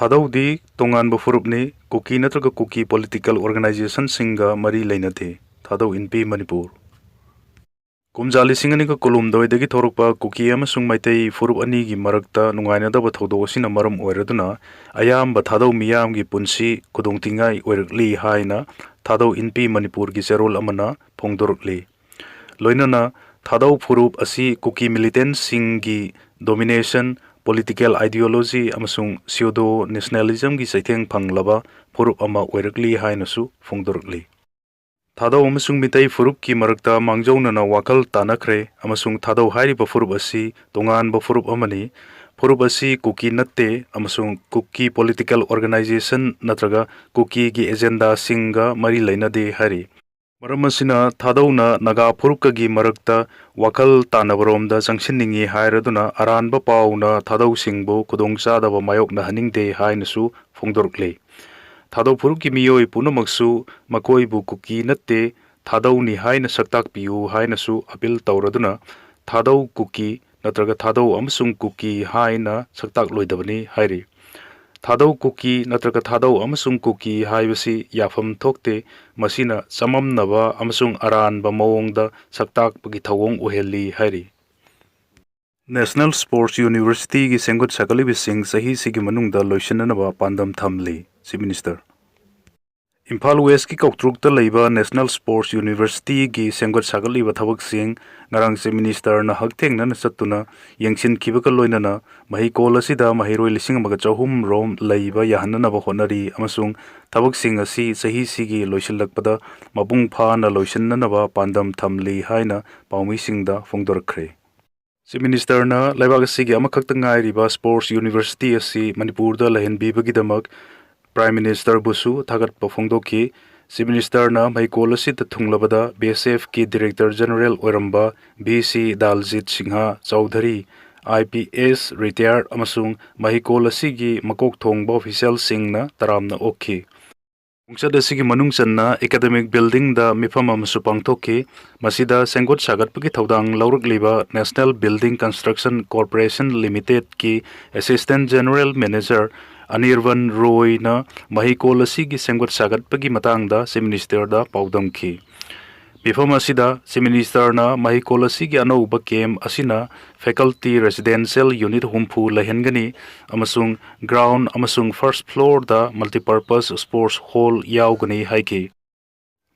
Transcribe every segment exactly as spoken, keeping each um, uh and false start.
ꯊꯥꯗꯧꯗꯤ ꯇꯣꯉꯥꯟꯕ ꯐꯨꯔꯨꯞꯅꯤ, ꯀꯨꯀꯤ ꯅꯠꯇ꯭ꯔꯒ ꯀꯨꯀꯤ ꯄꯣꯂꯤꯇꯤꯀꯦꯜ ꯑꯣꯔꯒꯅꯥꯏꯖꯦꯁꯟꯁꯤꯡꯒ ꯃꯔꯤ ꯂꯩꯅꯗꯦ꯫ ꯊꯥꯗꯧ ꯏꯟꯄꯤ ꯃꯅꯤꯄꯨꯔ꯫ ꯀꯨꯝꯖꯥ ꯂꯤꯁꯤꯡ ꯑꯅꯤꯒ ꯀꯨꯟꯍꯨꯝꯗꯣꯏꯗꯒꯤ ꯊꯣꯔꯛꯄ ꯀꯨꯀꯤ ꯑꯃꯁꯨꯡ ꯃꯩꯇꯩ ꯐꯨꯔꯨꯞ ꯑꯅꯤꯒꯤ ꯃꯔꯛꯇ ꯅꯨꯡꯉꯥꯏꯅꯗꯕ ꯊꯧꯗꯣꯛ ꯑꯁꯤꯅ ꯃꯔꯝ ꯑꯣꯏꯔꯗꯨꯅ ꯑꯌꯥꯝꯕ ꯊꯥꯗꯧ ꯃꯤꯌꯥꯝꯒꯤ ꯄꯨꯟꯁꯤ ꯈꯨꯗꯣꯡꯊꯤꯉꯥꯏ ꯑꯣꯏꯔꯛꯂꯤ ꯍꯥꯏꯅ ꯊꯥꯗꯧ ꯏꯟꯄꯤ ꯃꯅꯤꯄꯨꯔꯒꯤ ꯆꯦꯔꯣꯜ ꯑꯃꯅ ꯐꯣꯡꯗꯣꯔꯛꯂꯤ꯫ ꯂꯣꯏꯅꯅ ꯊꯥꯗꯧ ꯐꯨꯔꯨꯞ ꯑꯁꯤ ꯀꯨꯀꯤ ꯃꯤꯂꯤꯇꯦꯟꯁꯤꯡꯒꯤ ꯗꯣꯃꯤꯅꯦꯁꯟ, ꯄꯣꯂꯤꯇꯤꯀꯦꯜ ꯑꯥꯏꯗꯤꯌꯣꯂꯣꯖꯤ ꯑꯃꯁꯨꯡ ꯁ꯭ꯌꯨꯗꯣ ꯅꯦꯁꯅꯦꯂꯤꯖꯝꯒꯤ ꯆꯩꯊꯦꯡ ꯐꯪꯂꯕ ꯐꯨꯔꯨꯞ ꯑꯃ ꯑꯣꯏꯔꯛꯂꯤ ꯍꯥꯏꯅꯁꯨ ꯐꯣꯡꯗꯣꯔꯛꯂꯤ꯫ ꯊꯥꯗꯧ ꯑꯃꯁꯨꯡ ꯃꯤꯇꯩ ꯐꯨꯔꯨꯞꯀꯤ ꯃꯔꯛꯇ ꯃꯥꯡꯖꯧꯅꯅ ꯋꯥꯈꯜ ꯇꯥꯅꯈ꯭ꯔꯦ ꯑꯃꯁꯨꯡ ꯊꯥꯗꯧ ꯍꯥꯏꯔꯤꯕ ꯐꯨꯔꯨꯞ ꯑꯁꯤ ꯇꯣꯉꯥꯟꯕ ꯐꯨꯔꯨꯞ ꯑꯃꯅꯤ꯫ ꯐꯨꯔꯨꯞ ꯑꯁꯤ ꯀꯨꯀꯤ ꯅꯠꯇꯦ ꯑꯃꯁꯨꯡ ꯀꯨꯀꯤ ꯄꯣꯂꯤꯇꯤꯀꯦꯜ ꯑꯣꯔꯒꯅꯥꯏꯖꯦꯁꯟ ꯅꯠꯇ꯭ꯔꯒ ꯀꯨꯀꯤꯒꯤ ꯑꯦꯖꯦꯟꯗꯥꯁꯤꯡꯒ ꯃꯔꯤ ꯂꯩꯅꯗꯦ ꯍꯥꯏꯔꯤ꯫ ꯃꯔꯝ ꯑꯁꯤꯅ ꯊꯥꯗꯧꯅ ꯅꯥꯒꯥ ꯐꯨꯔꯨꯞꯀꯒꯤ ꯃꯔꯛꯇ ꯋꯥꯈꯜ ꯇꯥꯅꯕꯔꯣꯝꯗ ꯆꯪꯁꯤꯟꯅꯤꯡꯏ ꯍꯥꯏꯔꯗꯨꯅ ꯑꯔꯥꯟꯕ ꯄꯥꯎꯅ ꯊꯥꯗꯧꯁꯤꯡꯕꯨ ꯈꯨꯗꯣꯡꯆꯥꯗꯕ ꯃꯥꯌꯣꯛꯅꯍꯟꯅꯤꯡꯗꯦ ꯍꯥꯏꯅꯁꯨ ꯐꯣꯡꯗꯣꯔꯛꯂꯤ꯫ ꯊꯥꯗꯧ ꯐꯨꯔꯨꯞꯀꯤ ꯃꯤꯑꯣꯏ ꯄꯨꯝꯅꯃꯛꯁꯨ ꯃꯈꯣꯏꯕꯨ ꯀꯨꯀꯤ ꯅꯠꯇꯦ, ꯊꯥꯗꯧꯅꯤ ꯍꯥꯏꯅ ꯁꯛꯇꯥꯛꯄꯤꯌꯨ ꯍꯥꯏꯅꯁꯨ ꯑꯄꯤꯜ ꯇꯧꯔꯗꯨꯅ ꯊꯥꯗꯧ ꯀꯨꯀꯤ ꯅꯠꯇ꯭ꯔꯒ ꯊꯥꯗꯧ ꯑꯃꯁꯨꯡ ꯀꯨꯀꯤ ꯍꯥꯏꯅ ꯁꯛꯇꯥꯛꯂꯣꯏꯗꯕꯅꯤ ꯍꯥꯏꯔꯤ꯫ ꯊꯥꯗꯧ ꯀꯨꯀꯤ ꯅꯠꯇ꯭ꯔꯒ ꯊꯥꯗꯧ ꯑꯃꯁꯨꯡ ꯀꯨꯀꯤ ꯍꯥꯏꯕꯁꯤ ꯌꯥꯐꯝ ꯊꯣꯛꯇꯦ, ꯃꯁꯤꯅ ꯆꯃꯝꯅꯕ ꯑꯃꯁꯨꯡ ꯑꯔꯥꯟꯕ ꯃꯑꯣꯡꯗ ꯁꯛꯇꯥꯛꯄꯒꯤ ꯊꯧꯑꯣꯡ ꯑꯣꯏꯍꯜꯂꯤ ꯍꯥꯏꯔꯤ꯫ ꯅꯦꯁꯅꯦꯜ ꯁ꯭ꯄꯣꯔꯠꯁ ꯌꯨꯅꯤꯚꯔꯁꯤꯇꯤꯒꯤ ꯁꯦꯝꯒꯠ ꯁꯥꯒꯠꯂꯤꯕꯁꯤꯡ ꯆꯍꯤꯁꯤꯒꯤ ꯃꯅꯨꯡꯗ ꯂꯣꯏꯁꯤꯟꯅꯅꯕ ꯄꯥꯟꯗꯝ ꯊꯝꯂꯤ, ꯆꯤꯐ ꯃꯤꯅꯤꯁꯇꯔ꯫ ꯏꯝꯐꯥꯜ ꯋꯦꯁꯀꯤ ꯀꯧꯇ꯭ꯔꯨꯛꯇ ꯂꯩꯕ ꯅꯦꯁꯅꯦꯜ ꯁ꯭ꯄꯣꯔꯠꯁ ꯌꯨꯅꯤꯚꯔꯁꯤꯇꯤꯒꯤ ꯁꯦꯝꯒꯠ ꯁꯥꯒꯠꯂꯤꯕ ꯊꯕꯛꯁꯤꯡ ꯉꯔꯥꯡ ꯆꯤꯐ ꯃꯤꯅꯤꯁꯇꯔꯅ ꯍꯛꯊꯦꯡꯅꯅ ꯆꯠꯇꯨꯅ ꯌꯦꯡꯁꯤꯟꯈꯤꯕꯒ ꯂꯣꯏꯅꯅ ꯃꯍꯩꯀꯣꯜ ꯑꯁꯤꯗ ꯃꯍꯩꯔꯣꯏ ꯂꯤꯁꯤꯡ ꯑꯃꯒ ꯆꯍꯨꯝ ꯔꯣꯝ ꯂꯩꯕ ꯌꯥꯍꯟꯅꯅꯕ ꯍꯣꯠꯅꯔꯤ ꯑꯃꯁꯨꯡ ꯊꯕꯛꯁꯤꯡ ꯑꯁꯤ ꯆꯍꯤꯁꯤꯒꯤ ꯂꯣꯏꯁꯤꯜꯂꯛꯄꯗ ꯃꯄꯨꯡ ꯐꯥꯅ ꯂꯣꯏꯁꯤꯟꯅꯅꯕ ꯄꯥꯟꯗꯝ ꯊꯝꯂꯤ ꯍꯥꯏꯅ ꯄꯥꯎꯃꯤꯁꯤꯡꯗ ꯐꯣꯡꯗꯣꯔꯛꯈ꯭ꯔꯦ꯫ ꯆꯤꯐ ꯃꯤꯅꯤꯁꯇꯔꯅ ꯂꯩꯕꯥꯛ ꯑꯁꯤꯒꯤ ꯑꯃꯈꯛꯇ ꯉꯥꯏꯔꯤꯕ ꯁ꯭ꯄꯣꯔꯠꯁ ꯌꯨꯅꯤꯚꯔꯁꯤꯇꯤ ꯑꯁꯤ ꯃꯅꯤꯄꯨꯔꯗ ꯂꯩꯍꯟꯕꯤꯕꯒꯤꯗꯃꯛ ꯄ꯭ꯔꯥꯏꯝ ꯃꯤꯅꯤꯁꯇꯔꯕꯨꯁꯨ ꯊꯥꯒꯠꯄ ꯐꯣꯡꯗꯣꯛꯈꯤ꯫ ꯆꯤꯐ ꯃꯤꯅꯤꯁꯇꯔꯅ ꯃꯍꯩꯀꯣꯜ ꯑꯁꯤꯗ ꯊꯨꯡꯂꯕꯗ ꯕꯤ ꯑꯦꯁ ꯑꯦꯐꯀꯤ ꯗꯤꯔꯦꯛꯇꯔ ꯖꯦꯅꯔꯦꯜ ꯑꯣꯏꯔꯝꯕ V C ꯗꯥꯜꯖꯤꯠ Singh Chaudhry, I P S retire ꯑꯃꯁꯨꯡ ꯃꯍꯩꯀꯣꯜ ꯑꯁꯤꯒꯤ ꯃꯀꯣꯛ ꯊꯣꯡꯕ ꯑꯣꯐꯤꯁꯤꯌꯦꯜꯁꯤꯡꯅ ꯇꯔꯥꯝꯅ ꯑꯣꯛꯈꯤ꯫ ꯈꯣꯡꯆꯠ ꯑꯁꯤꯒꯤ ꯃꯅꯨꯡ ꯆꯟꯅ ꯑꯦꯀꯥꯗꯃꯤꯛ ꯕꯤꯜꯗꯤꯡꯗ ꯃꯤꯐꯝ ꯑꯃꯁꯨ ꯄꯥꯡꯊꯣꯛꯈꯤ꯫ ꯃꯁꯤꯗ ꯁꯦꯝꯒꯠ ꯁꯥꯒꯠꯄꯒꯤ ꯊꯧꯗꯥꯡ ꯂꯧꯔꯛꯂꯤꯕ ꯅꯦꯁꯅꯦꯜ ꯕꯤꯜꯗꯤꯡ ꯀꯟꯁꯇ꯭ꯔꯛꯁꯟ ꯀꯣꯔꯄꯣꯔꯦꯁꯟ ꯂꯤꯃꯤꯇꯦꯗꯀꯤ ꯑꯦꯁꯤꯁꯇꯦꯟꯠ ꯖꯦꯅꯔꯦꯜ ꯃꯦꯅꯦꯖꯔ ꯑꯅꯤꯔꯕꯟ ꯔꯣꯏꯅ ꯃꯍꯩꯀꯣꯜ ꯑꯁꯤꯒꯤ ꯁꯦꯝꯒꯠ ꯁꯥꯒꯠꯄꯒꯤ ꯃꯇꯥꯡꯗ Chief Ministerꯗ ꯄꯥꯎꯗꯝꯈꯤ꯫ ꯃꯤꯐꯝ ꯑꯁꯤꯗ Chief Ministerꯅ ꯃꯍꯩꯀꯣꯜ ꯑꯁꯤꯒꯤ ꯑꯅꯧꯕ camp ꯑꯁꯤꯅ faculty residential unit ꯍꯨꯝꯐꯨ ꯂꯩꯍꯟꯒꯅꯤ ꯑꯃꯁꯨꯡ ground ꯑꯃꯁꯨꯡ first floorꯗ multipurpose sports hall ꯌꯥꯎꯒꯅꯤ ꯍꯥꯏꯈꯤ꯫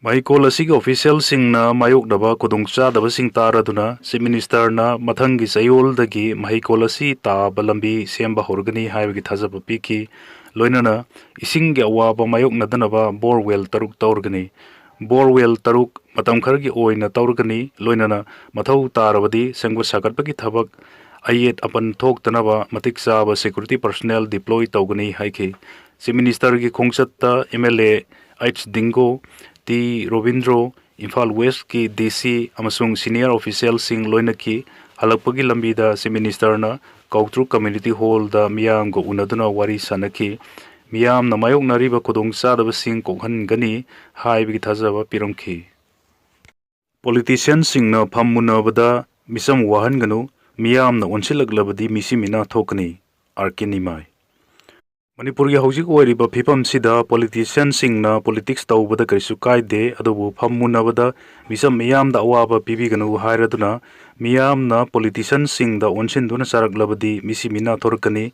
ꯃꯍꯩꯀꯣꯜ ꯑꯁꯤꯒꯤ officialꯁꯤꯡꯅ ꯃꯥꯌꯣꯛꯅꯕ ꯈꯨꯗꯣꯡꯆꯥꯗꯕꯁꯤꯡ ꯇꯥꯔꯗꯨꯅ Chief Ministerꯅ ꯃꯊꯪꯒꯤ ꯆꯌꯣꯜꯗꯒꯤ ꯃꯍꯩꯀꯣꯜ ꯑꯁꯤ ꯇꯥꯕ ꯂꯝꯕꯤ ꯁꯦꯝꯕ ꯍꯧꯔꯒꯅꯤ ꯍꯥꯏꯕꯒꯤ ꯊꯥꯖꯕ ꯄꯤꯈꯤ꯫ ꯂꯣꯏꯅꯅ ꯏꯁꯤꯡꯒꯤ ꯑꯋꯥꯕ ꯃꯥꯌꯣꯛꯅꯗꯅꯕ borewell ꯇꯔꯨꯛ ꯇꯧꯔꯒꯅꯤ꯫ Borewell ꯇꯔꯨꯛ ꯃꯇꯝ ꯈꯔꯒꯤ ꯑꯣꯏꯅ ꯇꯧꯔꯒꯅꯤ, ꯂꯣꯏꯅꯅ ꯃꯊꯧ ꯇꯥꯔꯕꯗꯤ ꯁꯦꯝꯒꯠ ꯁꯥꯒꯠꯄꯒꯤ ꯊꯕꯛ ꯑꯌꯦꯠ ꯑꯄꯟ ꯊꯣꯛꯇꯅꯕ ꯃꯇꯤꯛ ꯆꯥꯕ security personnel deploy ꯇꯧꯒꯅꯤ ꯍꯥꯏꯈꯤ꯫ Chief Ministerꯒꯤ ꯈꯣꯡꯆꯠꯇ MLA H Dingo, T Robindro, Imphal Westꯀꯤ DC ꯑꯃꯁꯨꯡ senior officialꯁꯤꯡ ꯂꯣꯏꯅꯈꯤ꯫ ꯍꯜꯂꯛꯄꯒꯤ ꯂꯝꯕꯤꯗ Chief Ministerꯅ ꯀꯧꯇ꯭ꯔꯨꯛ Community Hallꯗ ꯃꯤꯌꯥꯝꯒ ꯎꯅꯗꯨꯅ ꯋꯥꯔꯤ ꯁꯥꯅꯈꯤ꯫ ꯃꯤꯌꯥꯝꯅ ꯃꯥꯌꯣꯛꯅꯔꯤꯕ ꯈꯨꯗꯣꯡꯆꯥꯗꯕꯁꯤꯡ ꯀꯣꯛꯍꯟꯒꯅꯤ ꯍꯥꯏꯕꯒꯤ ꯊꯥꯖꯕ ꯄꯤꯔꯝꯈꯤ꯫ Politicianꯁꯤꯡꯅ ꯐꯝ ꯃꯨꯟꯅꯕꯗ ꯃꯤꯆꯝ ꯋꯥꯍꯟꯒꯅꯨ, ꯃꯤꯌꯥꯝꯅ ꯑꯣꯟꯁꯤꯜꯂꯛꯂꯕꯗꯤ ꯃꯤꯁꯤ ꯃꯤꯅꯥ ꯊꯣꯛꯀꯅꯤ꯫ ꯑꯥꯔ ꯀꯦ ꯅꯤꯃꯥꯏ꯫ ꯃꯅꯤꯄꯨꯔꯒꯤ ꯍꯧꯖꯤꯛ ꯑꯣꯏꯔꯤꯕ ꯐꯤꯕꯝꯁꯤꯗ politicianꯁꯤꯡꯅ politics ꯇꯧꯕꯗ ꯀꯔꯤꯁꯨ ꯀꯥꯏꯗꯦ, ꯑꯗꯨꯕꯨ ꯐꯝ ꯃꯨꯟꯅꯕꯗ ꯃꯤꯆꯝ ꯃꯤꯌꯥꯝꯗ ꯑꯋꯥꯕ ꯄꯤꯕꯤꯒꯅꯨ ꯍꯥꯏꯔꯗꯨꯅ ꯃꯤꯌꯥꯝꯅ politicianꯁꯤꯡꯗ ꯑꯣꯟꯁꯤꯟꯗꯨꯅ ꯆꯥꯔꯛꯂꯕꯗꯤ ꯃꯤꯁꯤ ꯃꯤꯅꯥ ꯊꯣꯔꯛꯀꯅꯤ꯫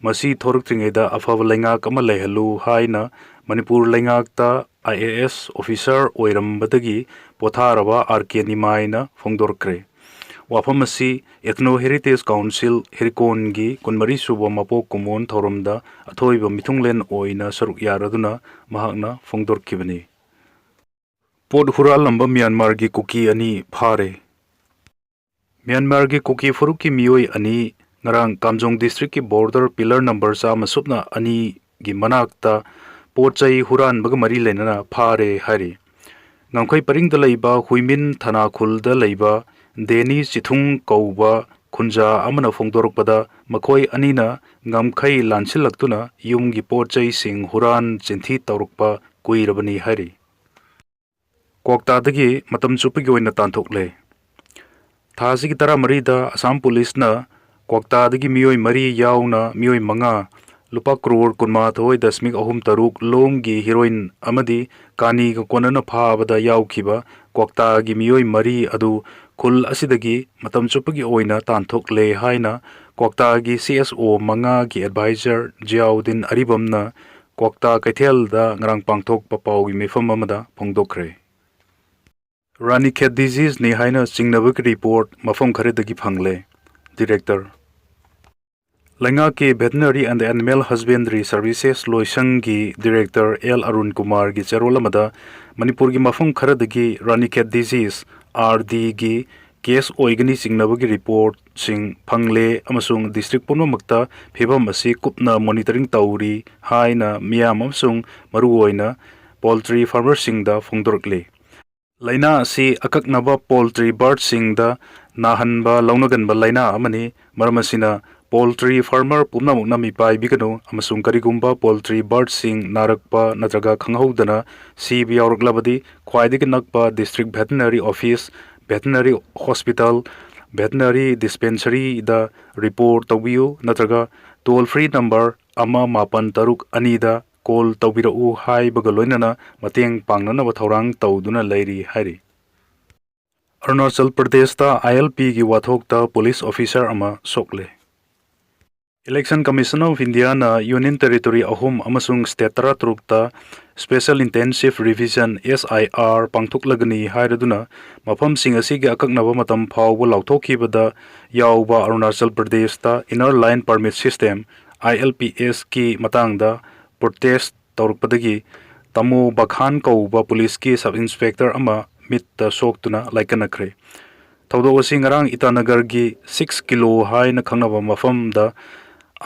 ꯃꯁꯤ ꯊꯣꯔꯛꯇ꯭ꯔꯤꯉꯩꯗ ꯑꯐꯕ ꯂꯩꯉꯥꯛ ꯑꯃ ꯂꯩꯍꯜꯂꯨ ꯍꯥꯏꯅ ꯃꯅꯤꯄꯨꯔ ꯂꯩꯉꯥꯛꯇ IAS officer ꯑꯣꯏꯔꯝꯕꯗꯒꯤ ꯄꯣꯊꯥꯔꯕ ꯑꯥꯔ ꯀꯦ ꯅꯤꯃꯥꯏꯅ ꯐꯣꯡꯗꯣꯔꯛꯈ꯭ꯔꯦ꯫ ꯋꯥꯐꯝ ꯑꯁꯤ Ethno Heritage Council ꯍꯤꯔꯀꯣꯟꯒꯤ ꯀꯨꯟꯃꯔꯤ ꯁꯨꯕ ꯃꯄꯣꯛ ꯀꯨꯝꯑꯣꯟ ꯊꯧꯔꯝꯗ ꯑꯊꯣꯏꯕ ꯃꯤꯊꯨꯡꯂꯦꯟ ꯑꯣꯏꯅ ꯁꯔꯨꯛ ꯌꯥꯔꯗꯨꯅ ꯃꯍꯥꯛꯅ ꯐꯣꯡꯗꯣꯔꯛꯈꯤꯕꯅꯤ꯫ ꯄꯣꯠ ꯍꯨꯔꯥꯜꯂꯝꯕ ꯃ꯭ꯌꯥꯟꯃꯥꯔꯒꯤ ꯀꯨꯀꯤ ꯑꯅꯤ ꯐꯥꯔꯦ꯫ ꯃ꯭ꯌꯥꯟꯃꯥꯔꯒꯤ ꯀꯨꯀꯤ ꯐꯨꯔꯨꯞꯀꯤ ꯃꯤꯑꯣꯏ ꯑꯅꯤ ꯉꯔꯥꯡ ꯀꯥꯝꯖꯣꯡ districtꯀꯤ border pillar number ꯆꯥꯝꯃ ꯁꯨꯞꯅ ꯑꯅꯤꯒꯤ ꯃꯅꯥꯛꯇ ꯄꯣꯠ ꯆꯩ ꯍꯨꯔꯥꯟꯕꯒ ꯃꯔꯤ ꯂꯩꯅꯅ ꯐꯥꯔꯦ ꯍꯥꯏꯔꯤ꯫ ꯉꯝꯈꯩ ꯄꯔꯤꯡꯗ ꯂꯩꯕ ꯍꯨꯏꯃꯤꯟ ꯊꯅꯥꯈꯨꯜꯗ ꯂꯩꯕ ꯗꯦꯅꯤ ꯆꯤꯊꯨꯡ ꯀꯧꯕ ꯈꯨꯟꯖꯥ ꯑꯃꯅ ꯐꯣꯡꯗꯣꯔꯛꯄꯗ, ꯃꯈꯣꯏ ꯑꯅꯤꯅ ꯉꯝꯈꯩ ꯂꯥꯟꯁꯤꯜꯂꯛꯇꯨꯅ ꯌꯨꯝꯒꯤ ꯄꯣꯠ ꯆꯩꯁꯤꯡ ꯍꯨꯔꯥꯟ ꯆꯤꯟꯊꯤ ꯇꯧꯔꯛꯄ ꯀꯨꯏꯔꯕꯅꯤ ꯍꯥꯏꯔꯤ꯫ ꯀ꯭ꯋꯥꯛꯇꯥꯗꯒꯤ ꯃꯇꯝ ꯆꯨꯞꯄꯒꯤ ꯑꯣꯏꯅ ꯇꯥꯟꯊꯣꯛꯂꯦ꯫ ꯊꯥ ꯑꯁꯤꯒꯤ ꯇꯔꯥꯃꯔꯤꯗ ꯑꯁꯥꯝ ꯄꯨꯂꯤꯁꯅ ꯀ꯭ꯋꯥꯛꯇꯥꯗꯒꯤ ꯃꯤꯑꯣꯏ ꯃꯔꯤ ꯌꯥꯎꯅ ꯃꯤꯑꯣꯏ ꯃꯉꯥ ꯂꯨꯄꯥ ꯀ꯭ꯔꯣꯔ ꯀꯨꯟꯃꯥꯊꯣꯏ ꯗꯁꯃꯤꯛ ꯑꯍꯨꯝ ꯇꯔꯨꯛ ꯂꯣꯝꯒꯤ ꯍꯤꯔꯣꯏꯟ ꯑꯃꯗꯤ ꯀꯥꯅꯤꯒ ꯀꯣꯟꯅꯅ ꯐꯥꯕꯗ ꯌꯥꯎꯈꯤꯕ ꯀ꯭ꯋꯥꯛꯇꯥꯒꯤ ꯃꯤꯑꯣꯏ ꯃꯔꯤ ꯑꯗꯨ ꯈꯨꯜ ꯑꯁꯤꯗꯒꯤ ꯃꯇꯝ ꯆꯨꯞꯄꯒꯤ ꯑꯣꯏꯅ ꯇꯥꯟꯊꯣꯛꯂꯦ ꯍꯥꯏꯅ ꯀ꯭ꯋꯥꯛꯇꯥꯒꯤ ꯁꯤ ꯑꯦꯁ ꯑꯣ ꯃꯉꯥꯒꯤ ꯑꯦꯗꯚꯥꯏꯖꯔ ꯖꯤꯌꯥꯎꯗꯤꯟ ꯑꯔꯤꯕꯝꯅ ꯀ꯭ꯋꯥꯛꯇꯥ ꯀꯩꯊꯦꯜꯗ ꯉꯔꯥꯡ ꯄꯥꯡꯊꯣꯛꯄ ꯄꯥꯎꯒꯤ ꯃꯤꯐꯝ ꯑꯃꯗ ꯐꯣꯡꯗꯣꯛꯈ꯭ꯔꯦ꯫ ꯔꯥꯅꯤꯈꯦꯠ ꯗꯤꯖꯤꯖꯅꯤ ꯍꯥꯏꯅ ꯆꯤꯡꯅꯕꯒꯤ ꯔꯤꯄꯣꯔꯠ ꯃꯐꯝ ꯈꯔꯗꯒꯤ ꯐꯪꯂꯦ꯫ ꯗꯤꯔꯦꯛꯇꯔ꯫ ꯂꯩꯉꯥꯛꯀꯤ Veterinary and Animal Husbandry Services ꯂꯣꯏꯁꯪꯒꯤ ꯗꯤꯔꯦꯛꯇꯔ ꯑꯦꯜ ꯑꯔꯨꯟ ꯀꯨꯃꯥꯔꯒꯤ ꯆꯦꯔꯣꯜ ꯑꯃꯗ ꯃꯅꯤꯄꯨꯔꯒꯤ ꯃꯐꯝ ꯈꯔꯗꯒꯤ ꯔꯥꯅꯤꯈꯦꯠ ꯗꯤꯖꯤꯖ, ꯑꯥꯔ ꯗꯤꯒꯤ, ꯀꯦꯁ ꯑꯣꯏꯒꯅꯤ ꯆꯤꯡꯅꯕꯒꯤ ꯔꯤꯄꯣꯔꯠꯁꯤꯡ ꯐꯪꯂꯦ ꯑꯃꯁꯨꯡ ꯗꯤꯁꯇ꯭ꯔꯤꯛ ꯄꯨꯝꯅꯃꯛꯇ ꯐꯤꯕꯝ ꯑꯁꯤ ꯀꯨꯞꯅ ꯃꯣꯅꯤꯇꯔꯤꯡ ꯇꯧꯔꯤ ꯍꯥꯏꯅ ꯃꯤꯌꯥꯝ ꯑꯃꯁꯨꯡ ꯃꯔꯨꯑꯣꯏꯅ ꯄꯣꯜꯇ꯭ꯔꯤ ꯐꯥꯔꯃꯔꯁꯤꯡꯗ ꯐꯣꯡꯗꯣꯔꯛꯂꯤ꯫ ꯂꯥꯏꯅꯥ ꯑꯁꯤ ꯑꯀꯛꯅꯕ ꯄꯣꯜꯇ꯭ꯔꯤ ꯕꯥꯔꯗꯁꯤꯡꯗ ꯅꯥꯍꯟꯕ ꯂꯧꯅꯒꯟꯕ ꯂꯥꯏꯅꯥ ꯑꯃꯅꯤ꯫ ꯃꯔꯝ ꯑꯁꯤꯅ ꯄꯣꯜꯇ꯭ꯔꯤ ꯐꯥꯔꯃꯔ ꯄꯨꯝꯅꯃꯛꯅ ꯃꯤꯄꯥꯏꯕꯤꯒꯅꯨ ꯑꯃꯁꯨꯡ ꯀꯔꯤꯒꯨꯝꯕ ꯄꯣꯜꯇ꯭ꯔꯤ ꯕꯥꯔꯗꯁꯤꯡ ꯅꯥꯔꯛꯄ ꯅꯠꯇ꯭ꯔꯒ ꯈꯪꯍꯧꯗꯅ ꯁꯤꯕ ꯌꯥꯎꯔꯛꯂꯕꯗꯤ ꯈ꯭ꯋꯥꯏꯗꯒꯤ ꯅꯛꯄ district veterinary office, veterinary hospital, veterinary ꯗꯤꯁꯄꯦꯟꯁꯔꯤꯗ ꯔꯤꯄꯣꯔꯠ ꯇꯧꯕꯤꯌꯨ ꯅꯠꯇ꯭ꯔꯒ ꯇꯣꯜ ꯐ꯭ꯔꯤ ꯅꯝꯕꯔ ꯑꯃ ꯃꯥꯄꯟ ꯇꯔꯨꯛ ꯑꯅꯤꯗ ꯀꯣꯜ ꯇꯧꯕꯤꯔꯛꯎ ꯍꯥꯏꯕꯒ ꯂꯣꯏꯅꯅ ꯃꯇꯦꯡ ꯄꯥꯡꯅꯅꯕ ꯊꯧꯔꯥꯡ ꯇꯧꯗꯨꯅ ꯂꯩꯔꯤ ꯍꯥꯏꯔꯤ꯫ ꯑꯔꯨꯅꯥꯆꯜ ꯄ꯭ꯔꯗꯦꯁꯇ ꯑꯥꯏ ꯑꯦꯜ ꯄꯤꯒꯤ ꯋꯥꯊꯣꯛꯇ ꯄꯨꯂꯤꯁ ꯑꯣꯐꯤꯁꯥꯔ ꯑꯃ ꯁꯣꯛꯂꯦ꯫ Election Commission of Indiaꯅ Union Territory ꯑꯍꯨꯝ ꯑꯃꯁꯨꯡ State ꯇꯔꯥꯇꯔꯨꯛꯇ Special Intensive Revision, S I R, ꯄꯥꯡꯊꯣꯛꯂꯒꯅꯤ ꯍꯥꯏꯔꯗꯨꯅ ꯃꯐꯝꯁꯤꯡ ꯑꯁꯤꯒꯤ ꯑꯀꯛꯅꯕ ꯃꯇꯝ ꯐꯥꯎꯕ ꯂꯥꯎꯊꯣꯛꯈꯤꯕꯗ ꯌꯥꯎꯕ ꯑꯔꯨꯅꯥꯆꯜ ꯄ꯭ꯔꯗꯦꯁꯇ Inner Line Permit System, I L P Sꯀꯤ ꯃꯇꯥꯡꯗ ꯄ꯭ꯔꯣꯇꯦꯁ ꯇꯧꯔꯛꯄꯗꯒꯤ ꯇꯃꯣ ꯕꯈꯥꯟ ꯀꯧꯕ ꯄꯨꯂꯤꯁꯀꯤ ꯁꯕ ꯏꯟꯁꯄꯦꯛꯇꯔ ꯑꯃ ꯃꯤꯠꯇ ꯁꯣꯛꯇꯨꯅ ꯂꯥꯏꯀꯠꯅꯈ꯭ꯔꯦ꯫ ꯊꯧꯗꯣꯛ ꯑꯁꯤ ꯉꯔꯥꯡ ꯏꯇꯥꯅꯒꯔꯒꯤ ꯁꯤꯛꯁ ꯀꯤꯂꯣ ꯍꯥꯏꯅ ꯈꯪꯅꯕ ꯃꯐꯝꯗ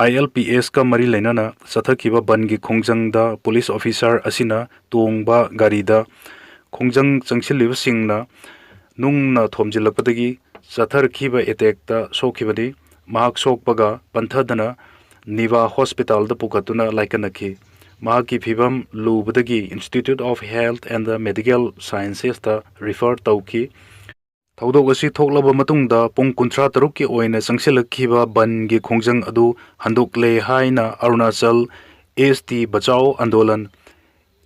ꯑꯥꯏ ꯑꯦꯜ ꯄꯤ ꯑꯦꯁꯀ ꯃꯔꯤ ꯂꯩꯅꯅ ꯆꯠꯊꯈꯤꯕ ꯕꯟꯒꯤ ꯈꯣꯡꯖꯪꯗ ꯄꯨꯂꯤꯁ ꯑꯣꯐꯤꯁꯥꯔ ꯑꯁꯤꯅ ꯇꯣꯡꯕ ꯒꯥꯔꯤꯗ ꯈꯣꯡꯖꯪ ꯆꯪꯁꯤꯜꯂꯤꯕꯁꯤꯡꯅ ꯅꯨꯡꯅ ꯊꯣꯝꯖꯤꯜꯂꯛꯄꯗꯒꯤ ꯆꯠꯊꯔꯛꯈꯤꯕ ꯑꯦꯇꯦꯛꯇ ꯁꯣꯛꯈꯤꯕꯅꯤ꯫ ꯃꯍꯥꯛ ꯁꯣꯛꯄꯒ ꯄꯟꯊꯗꯅ ꯅꯤꯚꯥ ꯍꯣꯁꯄꯤꯇꯥꯜꯗ ꯄꯨꯈꯠꯇꯨꯅ ꯂꯥꯏꯀꯠꯅꯈꯤ꯫ ꯃꯍꯥꯛꯀꯤ ꯐꯤꯕꯝ ꯂꯨꯕꯗꯒꯤ Institute of Health and Medical Sciencesꯇ ꯔꯤꯐꯔ ꯇꯧꯈꯤ꯫ ꯊꯧꯗꯣꯛ ꯑꯁꯤ ꯊꯣꯛꯂꯕ ꯃꯇꯨꯡꯗ ꯄꯨꯡ ꯀꯨꯟꯊ꯭ꯔꯥ ꯇꯔꯨꯛꯀꯤ ꯑꯣꯏꯅ ꯆꯪꯁꯤꯜꯂꯛꯈꯤꯕ ꯕꯟꯒꯤ ꯈꯣꯡꯖꯪ ꯑꯗꯨ ꯍꯟꯗꯣꯛꯂꯦ ꯍꯥꯏꯅ Arunachal S T Bachao Andolan,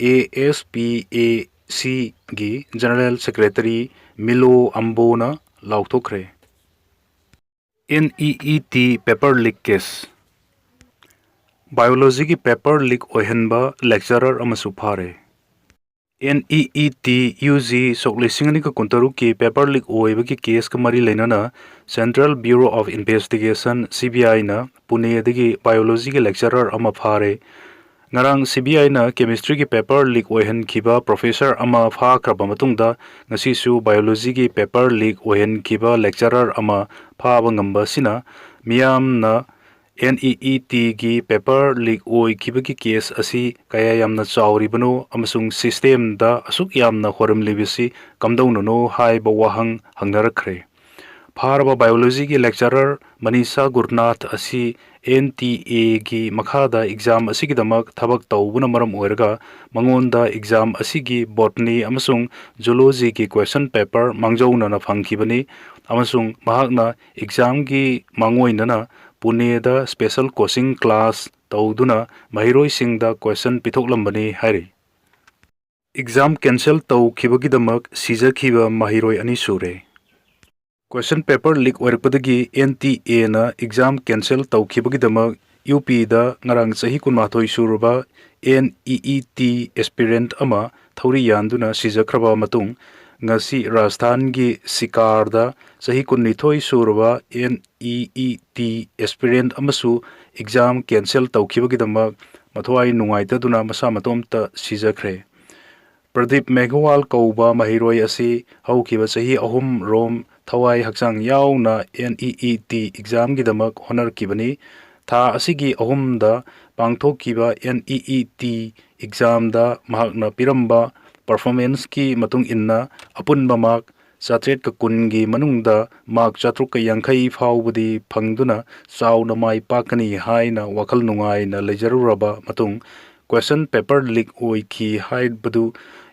A S P A ꯁꯤꯒꯤ ꯖꯦꯅꯔꯦꯜ ꯁꯦꯀ꯭ꯔꯦꯇꯔꯤ ꯃꯤꯂꯣ ꯑꯝꯕꯣꯅ ꯂꯥꯎꯊꯣꯛꯈ꯭ꯔꯦ꯫ N E E T paper leak case꯫ ꯕꯥꯏꯑꯣꯂꯣꯖꯤꯒꯤ paper leak ꯑꯣꯏꯍꯟꯕ lecturer ꯑꯃꯁꯨ ꯐꯥꯔꯦ꯫ N E E T U G ꯁꯣꯛ ꯂꯤꯁꯤꯡ ꯑꯅꯤꯒ ꯀꯨꯟꯇꯔꯨꯛꯀꯤ paper leak ꯑꯣꯏꯕꯒꯤ caseꯀ ꯃꯔꯤ ꯂꯩꯅꯅ Central Bureau of Investigation, C B ꯑꯥꯏꯅ ꯄꯨꯅꯦꯗꯒꯤ ꯕꯥꯏꯑꯣꯂꯣꯖꯤꯒꯤ lecturer ꯑꯃ ꯐꯥꯔꯦ꯫ ꯉꯔꯥꯡ ꯁꯤ ꯕꯤ ꯑꯥꯏꯅ chemistryꯒꯤ paper leak ꯑꯣꯏꯍꯟꯈꯤꯕ professor ꯑꯃ ꯐꯥꯈ꯭ꯔꯕ ꯃꯇꯨꯡꯗ, ꯉꯁꯤꯁꯨ ꯕꯥꯏꯑꯣꯂꯣꯖꯤꯒꯤ paper leak ꯑꯣꯏꯍꯟꯈꯤꯕ lecturer ꯑꯃ ꯐꯥꯕ ꯉꯝꯕ ꯑꯁꯤꯅ ꯃꯤꯌꯥꯝꯅ ꯑꯦꯟ ꯏ ꯏ ꯇꯤꯒꯤ paper leak ꯑꯣꯏꯈꯤꯕꯒꯤ case ꯑꯁꯤ ꯀꯌꯥ ꯌꯥꯝꯅ ꯆꯥꯎꯔꯤꯕꯅꯣ ꯑꯃꯁꯨꯡ systemꯗ ꯑꯁꯨꯛ ꯌꯥꯝꯅ ꯍꯣꯔꯝꯂꯤꯕꯁꯤ ꯀꯝꯗꯧꯅꯅꯣ ꯍꯥꯏꯕ ꯋꯥꯍꯪ ꯍꯪꯅꯔꯛꯈ꯭ꯔꯦ꯫ ꯐꯥꯔꯕ ꯕꯥꯏꯑꯣꯂꯣꯖꯤꯒꯤ lecturer ꯃꯅꯤꯁꯥ ꯒꯨꯔꯅꯥꯊ ꯑꯁꯤ ꯑꯦꯟ ꯇꯤ ꯑꯦꯒꯤ ꯃꯈꯥꯗ exam ꯑꯁꯤꯒꯤꯗꯃꯛ ꯊꯕꯛ ꯇꯧꯕꯅ ꯃꯔꯝ ꯑꯣꯏꯔꯒ, ꯃꯉꯣꯟꯗ exam ꯑꯁꯤꯒꯤ botany ꯑꯃꯁꯨꯡ zoologyꯒꯤ question paper ꯃꯥꯡꯖꯧꯅꯅ ꯐꯪꯈꯤꯕꯅꯤ ꯑꯃꯁꯨꯡ ꯃꯍꯥꯛꯅ examꯒꯤ ꯃꯥꯡꯑꯣꯏꯅꯅ ꯄꯨꯅꯦꯗ special coaching class ꯇꯧꯗꯨꯅ ꯃꯍꯩꯔꯣꯏꯁꯤꯡꯗ question ꯄꯤꯊꯣꯛꯂꯝꯕꯅꯤ ꯍꯥꯏꯔꯤ꯫ Exam cancel ꯇꯧꯈꯤꯕꯒꯤꯗꯃꯛ ꯁꯤꯖꯈꯤꯕ ꯃꯍꯩꯔꯣꯏ ꯑꯅꯤ ꯁꯨꯔꯦ꯫ Question paper leak ꯑꯣꯏꯔꯛꯄꯗꯒꯤ ꯑꯦꯟ ꯇꯤ ꯑꯦꯅ exam cancel ꯇꯧꯈꯤꯕꯒꯤꯗꯃꯛ ꯌꯨ ꯄꯤꯗ ꯉꯔꯥꯡ ꯆꯍꯤ ꯀꯨꯟꯃꯥꯊꯣꯏ ꯁꯨꯔꯕ N E E T aspirant ꯑꯃ ꯊꯧꯔꯤ ꯌꯥꯟꯗꯨꯅ ꯁꯤꯖꯈ꯭ꯔꯕ ꯃꯇꯨꯡ, ꯉꯁꯤ ꯔꯥꯖꯁꯊꯥꯟꯒꯤ ꯁꯤꯀꯥꯔꯗ ꯆꯍꯤ ꯀꯨꯟꯅꯤꯊꯣꯏ ꯁꯨꯔꯕ N E E T aspirant ꯑꯃꯁꯨ exam cancel ꯇꯧꯈꯤꯕꯒꯤꯗꯃꯛ ꯃꯊ꯭ꯋꯥꯏ ꯅꯨꯡꯉꯥꯏꯇꯗꯨꯅ ꯃꯁꯥ ꯃꯇꯣꯝꯇ ꯁꯤꯖꯈ꯭ꯔꯦ꯫ ꯄ꯭ꯔꯗꯤꯞ ꯃꯦꯘꯋꯥꯜ ꯀꯧꯕ ꯃꯍꯩꯔꯣꯏ ꯑꯁꯤ ꯍꯧꯈꯤꯕ ꯆꯍꯤ ꯑꯍꯨꯝ ꯔꯣꯝ ꯊꯋꯥꯏ ꯍꯛꯆꯥꯡ ꯌꯥꯎꯅ ꯑꯦꯟ ꯏ ꯏ ꯇꯤ examꯒꯤꯗꯃꯛ ꯍꯣꯠꯅꯔꯛꯈꯤꯕꯅꯤ꯫ ꯊꯥ ꯑꯁꯤꯒꯤ ꯑꯍꯨꯝꯗ ꯄꯥꯡꯊꯣꯛꯈꯤꯕ ꯑꯦꯟ ꯏ ꯏ ꯇꯤ examꯗ ꯃꯍꯥꯛꯅ ꯄꯤꯔꯝꯕ performanceꯀꯤ ꯃꯇꯨꯡ ꯏꯟꯅ, ꯑꯄꯨꯟꯕ mark ꯆꯥꯇ꯭ꯔꯦꯠꯀ ꯀꯨꯟꯒꯤ ꯃꯅꯨꯡꯗ mark ꯆꯥꯇ꯭ꯔꯨꯛꯀ ꯌꯥꯡꯈꯩ ꯐꯥꯎꯕꯗꯤ ꯐꯪꯗꯨꯅ ꯆꯥꯎꯅ ꯃꯥꯏ ꯄꯥꯛꯀꯅꯤ ꯍꯥꯏꯅ ꯋꯥꯈꯜ ꯅꯨꯡꯉꯥꯏꯅ ꯂꯩꯖꯔꯨꯔꯕ ꯃꯇꯨꯡ, question paper leak ꯑꯣꯏꯈꯤ ꯍꯥꯏꯕꯗꯨ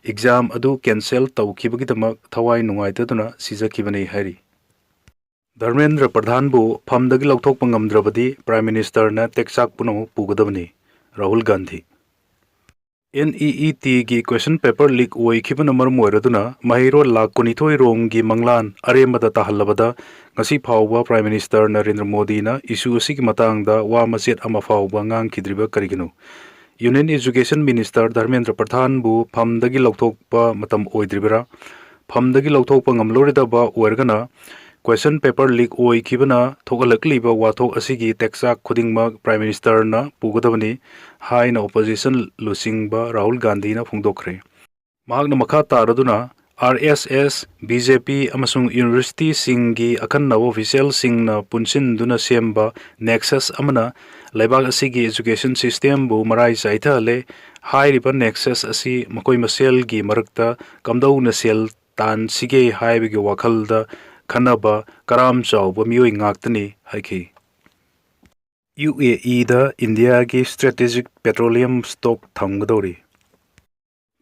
ꯑꯦꯛꯖꯥꯝ ꯑꯗꯨ ꯀꯦꯟꯁꯦꯜ ꯇꯧꯈꯤꯕꯒꯤꯗꯃꯛ ꯊꯋꯥꯏ ꯅꯨꯡꯉꯥꯏꯇꯗꯨꯅ ꯁꯤꯖꯈꯤꯕꯅꯤ ꯍꯥꯏꯔꯤ꯫ ꯙꯔꯃꯦꯟꯗ꯭ꯔ ꯄ꯭ꯔꯙꯥꯟꯕꯨ ꯐꯝꯗꯒꯤ ꯂꯧꯊꯣꯛꯄ ꯉꯝꯗ꯭ꯔꯕꯗꯤ ꯄ꯭ꯔꯥꯏꯝ ꯃꯤꯅꯤꯁꯇꯔꯅ ꯇꯦꯛꯆꯥꯛ ꯄꯨꯝꯅꯃꯛ ꯄꯨꯒꯗꯕꯅꯤ, Rahul Gandhi. NEETꯒꯤ question paper leak ꯑꯣꯏꯈꯤꯕꯅ ꯃꯔꯝ ꯑꯣꯏꯔꯗꯨꯅ ꯃꯍꯩꯔꯣꯏ ꯂꯥꯈ ꯀꯨꯟꯅꯤꯊꯣꯏ ꯔꯣꯝꯒꯤ ꯃꯪꯂꯥꯟ ꯑꯔꯦꯝꯕꯗ ꯇꯥꯍꯜꯂꯕꯗ ꯉꯁꯤ ꯐꯥꯎꯕ ꯄ꯭ꯔꯥꯏꯝ ꯃꯤꯅꯤꯁꯇꯔ ꯅꯔꯦꯟꯗ꯭ꯔ ꯃꯣꯗꯤꯅ ꯏꯁꯨ ꯑꯁꯤꯒꯤ ꯃꯇꯥꯡꯗ ꯋꯥ ꯃꯆꯦꯠ ꯑꯃ ꯐꯥꯎꯕ ꯉꯥꯡꯈꯤꯗ꯭ꯔꯤꯕ ꯀꯔꯤꯒꯤꯅꯣ? ꯌꯨꯅꯤꯌꯟ ꯑꯦꯖꯨꯀꯦꯁꯟ ꯃꯤꯅꯤꯁꯇꯔ ꯙꯔꯃꯦꯟꯗ꯭ꯔ ꯄ꯭ꯔꯙꯥꯟꯕꯨ ꯐꯝꯗꯒꯤ ꯂꯧꯊꯣꯛꯄ ꯃꯇꯝ ꯑꯣꯏꯗ꯭ꯔꯤꯕꯔꯥ? ꯐꯝꯗꯒꯤ ꯂꯧꯊꯣꯛꯄ ꯉꯝꯂꯣꯏꯗꯕ ꯑꯣꯏꯔꯒꯅ, question paper leak ꯑꯣꯏꯈꯤꯕꯅ ꯊꯣꯛꯍꯜꯂꯛꯂꯤꯕ ꯋꯥꯊꯣꯛ ꯑꯁꯤꯒꯤ ꯇꯦꯛꯆꯥꯛ ꯈꯨꯗꯤꯡꯃꯛ ꯄ꯭ꯔꯥꯏꯝ ꯃꯤꯅꯤꯁꯇꯔꯅ ꯄꯨꯒꯗꯕꯅꯤ ꯍꯥꯏꯅ ꯑꯣꯄꯣꯖꯤꯁꯟ ꯂꯨꯆꯤꯡꯕ ꯔꯥꯍꯨꯜ ꯒꯥꯟꯙꯤꯅ ꯐꯣꯡꯗꯣꯛꯈ꯭ꯔꯦ꯫ ꯃꯍꯥꯛꯅ ꯃꯈꯥ ꯇꯥꯔꯗꯨꯅ, RSS, BJP ꯑꯃꯁꯨꯡ ꯌꯨꯅꯤꯚꯔꯁꯤꯇꯤꯁꯤꯡꯒꯤ ꯑꯈꯟꯅꯕ ꯑꯣꯐꯤꯁꯤꯌꯦꯜꯁꯤꯡꯅ ꯄꯨꯟꯁꯤꯟꯗꯨꯅ ꯁꯦꯝꯕ nexus ꯑꯃꯅ ꯂꯩꯕꯥꯛ ꯑꯁꯤꯒꯤ ꯑꯦꯖꯨꯀꯦꯁꯟ ꯁꯤꯁꯇꯦꯝꯕꯨ ꯃꯔꯥꯏ ꯆꯥꯏꯊꯍꯜꯂꯦ꯫ ꯍꯥꯏꯔꯤꯕ nexus ꯑꯁꯤ ꯃꯈꯣꯏ ꯃꯁꯦꯜꯒꯤ ꯃꯔꯛꯇ ꯀꯝꯗꯧꯅ ꯁꯦꯜ ꯇꯥꯟꯁꯤꯒꯦ ꯍꯥꯏꯕꯒꯤ ꯋꯥꯈꯜꯗ ꯈꯟꯅꯕ ꯀꯔꯥꯝ ꯆꯥꯎꯕ ꯃꯤꯑꯣꯏ ꯉꯥꯛꯇꯅꯤ ꯍꯥꯏꯈꯤ꯫ UAEꯗ ꯏꯟꯗꯤꯌꯥꯒꯤ strategic petroleum stock ꯊꯝꯒꯗꯧꯔꯤ꯫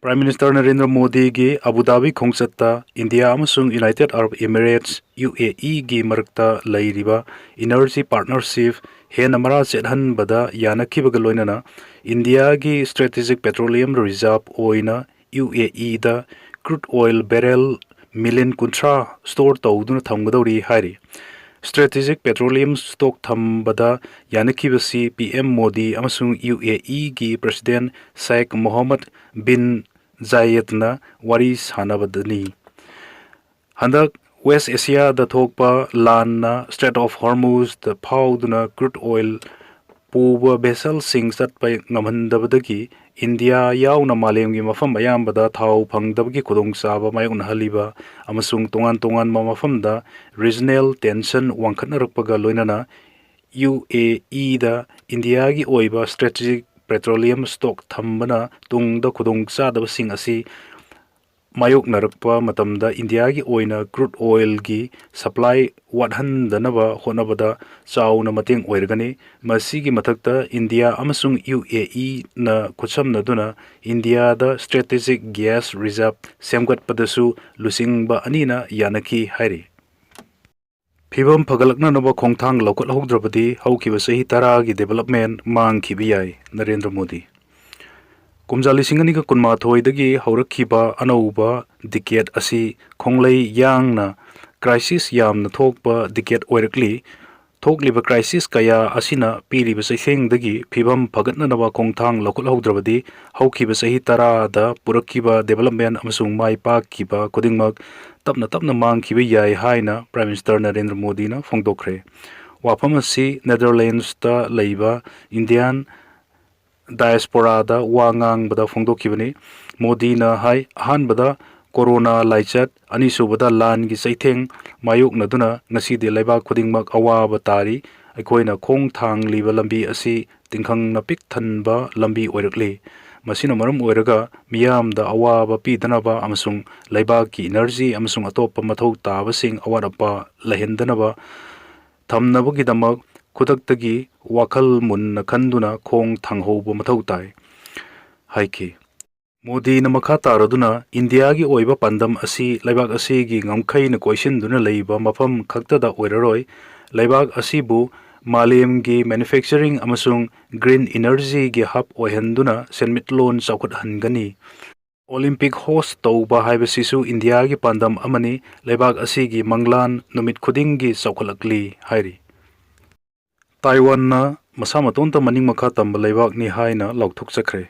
ꯄ꯭ꯔꯥꯏꯝ ꯃꯤꯅꯤꯁꯇꯔ ꯅꯔꯦꯟꯗ꯭ꯔ ꯃꯣꯗꯤꯒꯤ ꯑꯕꯨ ꯙꯥꯕꯤ ꯈꯣꯡꯆꯠꯇ ꯏꯟꯗꯤꯌꯥ ꯑꯃꯁꯨꯡ ꯌꯨꯅꯥꯏꯇꯦꯗ ꯑꯔꯕ ꯏꯃꯤꯔꯦꯠꯁ, UAEꯒꯤ ꯃꯔꯛꯇ ꯂꯩꯔꯤꯕ ꯏꯅꯔꯖꯤ ꯄꯥꯔꯠꯅꯔꯁꯤꯞ ꯍꯦꯟꯅ ꯃꯔꯥ ꯆꯦꯠꯍꯟꯕꯗ ꯌꯥꯅꯈꯤꯕꯒ ꯂꯣꯏꯅꯅ ꯏꯟꯗꯤꯌꯥꯒꯤ strategic petroleum reserve ꯑꯣꯏꯅ UAEꯗ crude oil barrel million ꯀꯨꯟꯊ꯭ꯔꯥ store ꯇꯧꯗꯨꯅ ꯊꯝꯒꯗꯧꯔꯤ ꯍꯥꯏꯔꯤ꯫ Strategic petroleum stock ꯊꯝꯕꯗ ꯌꯥꯅꯈꯤꯕꯁꯤ PM ꯃꯣꯗꯤ ꯑꯃꯁꯨꯡ UAEꯒꯤ President Sheikh Mohammed bin Zayedꯅ ꯋꯥꯔꯤ ꯁꯥꯟꯅꯕꯗꯅꯤ꯫ ꯍꯟꯗꯛ West Asiaꯗ ꯊꯣꯛꯄ ꯂꯥꯟꯅ Strait of Hormuzꯗ ꯐꯥꯎꯗꯨꯅ crude oil ꯄꯨꯕ vesselꯁꯤꯡ ꯆꯠꯄ ꯉꯝꯍꯟꯗꯕꯗꯒꯤ ꯏꯟꯗꯤꯌꯥ ꯌꯥꯎꯅ ꯃꯥꯂꯦꯝꯒꯤ ꯃꯐꯝ ꯑꯌꯥꯝꯕꯗ ꯊꯥꯎ ꯐꯪꯗꯕꯒꯤ ꯈꯨꯗꯣꯡꯆꯥꯕ ꯃꯥꯌꯣꯛꯅꯍꯜꯂꯤꯕ ꯑꯃꯁꯨꯡ ꯇꯣꯉꯥꯟ ꯇꯣꯉꯥꯟꯕ ꯃꯐꯝꯗ regional tension ꯋꯥꯡꯈꯠꯅꯔꯛꯄꯒ ꯂꯣꯏꯅꯅ UAEꯗ ꯏꯟꯗꯤꯌꯥꯒꯤ ꯑꯣꯏꯕ strategic petroleum stock ꯊꯝꯕꯅ ꯇꯨꯡꯗ ꯈꯨꯗꯣꯡꯆꯥꯗꯕꯁꯤꯡ ꯑꯁꯤ ꯃꯥꯌꯣꯛꯅꯔꯛꯄ ꯃꯇꯝꯗ ꯏꯟꯗꯤꯌꯥꯒꯤ ꯑꯣꯏꯅ crude oilꯒꯤ supply ꯋꯥꯠꯍꯟꯗꯅꯕ ꯍꯣꯠꯅꯕꯗ ꯆꯥꯎꯅ ꯃꯇꯦꯡ ꯑꯣꯏꯔꯒꯅꯤ꯫ ꯃꯁꯤꯒꯤ ꯃꯊꯛꯇ ꯏꯟꯗꯤꯌꯥ ꯑꯃꯁꯨꯡ UAEꯅ ꯈꯨꯠꯁꯝꯅꯗꯨꯅ ꯏꯟꯗꯤꯌꯥꯗ strategic gas reserve ꯁꯦꯝꯒꯠꯄꯗꯁꯨ ꯂꯨꯆꯤꯡꯕ ꯑꯅꯤꯅ ꯌꯥꯅꯈꯤ ꯍꯥꯏꯔꯤ꯫ ꯐꯤꯕꯝ ꯐꯒꯠꯂꯛꯅꯅꯕ ꯈꯣꯡꯊꯥꯡ ꯂꯧꯈꯠꯍꯧꯗ꯭ꯔꯕꯗꯤ ꯍꯧꯈꯤꯕ ꯆꯍꯤ ꯇꯔꯥꯒꯤ development ꯃꯥꯡꯈꯤꯕ ꯌꯥꯏ, ꯅꯔꯦꯟꯗ꯭ꯔ ꯃꯣꯗꯤ꯫ ꯀꯨꯝꯖꯥ ꯂꯤꯁꯤꯡ ꯑꯅꯤꯒ ꯀꯨꯟꯃꯥꯊꯣꯏꯗꯒꯤ ꯍꯧꯔꯛꯈꯤꯕ ꯑꯅꯧꯕ decade ꯑꯁꯤ ꯈꯣꯡꯂꯩ ꯌꯥꯡꯅ crisis ꯌꯥꯝꯅ ꯊꯣꯛꯄ decade ꯑꯣꯏꯔꯛꯂꯤ꯫ ꯊꯣꯛꯂꯤꯕ crisis ꯀꯌꯥ ꯑꯁꯤꯅ ꯄꯤꯔꯤꯕ ꯆꯩꯊꯦꯡꯗꯒꯤ ꯐꯤꯕꯝ ꯐꯒꯠꯅꯅꯕ ꯈꯣꯡꯊꯥꯡ ꯂꯧꯈꯠꯍꯧꯗ꯭ꯔꯕꯗꯤ ꯍꯧꯈꯤꯕ ꯆꯍꯤ ꯇꯔꯥꯗ ꯄꯨꯔꯛꯈꯤꯕ development ꯑꯃꯁꯨꯡ ꯃꯥꯏ ꯄꯥꯛꯈꯤꯕ ꯈꯨꯗꯤꯡꯃꯛ ꯇꯞꯅ ꯇꯞꯅ ꯃꯥꯡꯈꯤꯕ ꯌꯥꯏ ꯍꯥꯏꯅ Prime Minister ꯅꯔꯦꯟꯗ꯭ꯔ ꯃꯣꯗꯤꯅ ꯐꯣꯡꯗꯣꯛꯈ꯭ꯔꯦ꯫ ꯋꯥꯐꯝ ꯑꯁꯤ Netherlandsꯇ ꯂꯩꯕ Indian diasporaꯗ ꯋꯥ ꯉꯥꯡꯕꯗ ꯐꯣꯡꯗꯣꯛꯈꯤꯕꯅꯤ꯫ ꯃꯣꯗꯤꯅ ꯍꯥꯏ, ꯑꯍꯥꯟꯕꯗ ꯀꯣꯔꯣꯅꯥ ꯂꯥꯏꯆꯠ, ꯑꯅꯤꯁꯨꯕꯗ ꯂꯥꯟꯒꯤ ꯆꯩꯊꯦꯡ ꯃꯥꯌꯣꯛꯅꯗꯨꯅ ꯉꯁꯤꯗꯤ ꯂꯩꯕꯥꯛ ꯈꯨꯗꯤꯡꯃꯛ ꯑꯋꯥꯕ ꯇꯥꯔꯤ꯫ ꯑꯩꯈꯣꯏꯅ ꯈꯣꯡ ꯊꯥꯡꯂꯤꯕ ꯂꯝꯕꯤ ꯑꯁꯤ ꯇꯤꯡꯈꯪꯅ ꯄꯤꯛ ꯊꯟꯕ ꯂꯝꯕꯤ ꯑꯣꯏꯔꯛꯂꯤ꯫ ꯃꯁꯤꯅ ꯃꯔꯝ ꯑꯣꯏꯔꯒ ꯃꯤꯌꯥꯝꯗ ꯑꯋꯥꯕ ꯄꯤꯗꯅꯕ ꯑꯃꯁꯨꯡ ꯂꯩꯕꯥꯛꯀꯤ energy ꯑꯃꯁꯨꯡ ꯑꯇꯣꯞꯄ ꯃꯊꯧ ꯇꯥꯕꯁꯤꯡ ꯑꯋꯥꯠ ꯑꯄꯥ ꯂꯩꯍꯟꯗꯅꯕ ꯊꯝꯅꯕꯒꯤꯗꯃꯛ ꯈꯨꯗꯛꯇꯒꯤ ꯋꯥꯈꯜ ꯃꯨꯟꯅ ꯈꯟꯗꯨꯅ ꯈꯣꯡ ꯊꯥꯡꯍꯧꯕ ꯃꯊꯧ ꯇꯥꯏ ꯍꯥꯏꯈꯤ꯫ ꯃꯣꯗꯤꯅ ꯃꯈꯥ ꯇꯥꯔꯗꯨꯅ ꯏꯟꯗꯤꯌꯥꯒꯤ ꯑꯣꯏꯕ ꯄꯥꯟꯗꯝ ꯑꯁꯤ ꯂꯩꯕꯥꯛ ꯑꯁꯤꯒꯤ ꯉꯝꯈꯩꯅ ꯀꯣꯏꯁꯤꯟꯗꯨꯅ ꯂꯩꯕ ꯃꯐꯝ ꯈꯛꯇꯗ ꯑꯣꯏꯔꯔꯣꯏ, ꯂꯩꯕꯥꯛ ꯑꯁꯤꯕꯨ ꯃꯥꯂꯦꯝꯒꯤ manufacturing ꯑꯃꯁꯨꯡ green energyꯒꯤ hub ꯑꯣꯏꯍꯟꯗꯨꯅ ꯁꯦꯟꯃꯤꯠꯂꯣꯟ ꯆꯥꯎꯈꯠꯍꯟꯒꯅꯤ꯫ Olympic host ꯇꯧꯕ ꯍꯥꯏꯕꯁꯤꯁꯨ ꯏꯟꯗꯤꯌꯥꯒꯤ ꯄꯥꯟꯗꯝ ꯑꯃꯅꯤ꯫ ꯂꯩꯕꯥꯛ ꯑꯁꯤꯒꯤ ꯃꯪꯂꯥꯟ ꯅꯨꯃꯤꯠ ꯈꯨꯗꯤꯡꯒꯤ ꯆꯥꯎꯈꯠꯂꯛꯂꯤ ꯍꯥꯏꯔꯤ꯫ ꯇꯥꯏꯋꯥꯟꯅ ꯃꯁꯥ ꯃꯇꯣꯝꯇ ꯃꯅꯤꯡ ꯃꯈꯥ ꯇꯝꯕ ꯂꯩꯕꯥꯛꯅꯤ ꯍꯥꯏꯅ ꯂꯥꯎꯊꯣꯛꯆꯈ꯭ꯔꯦ꯫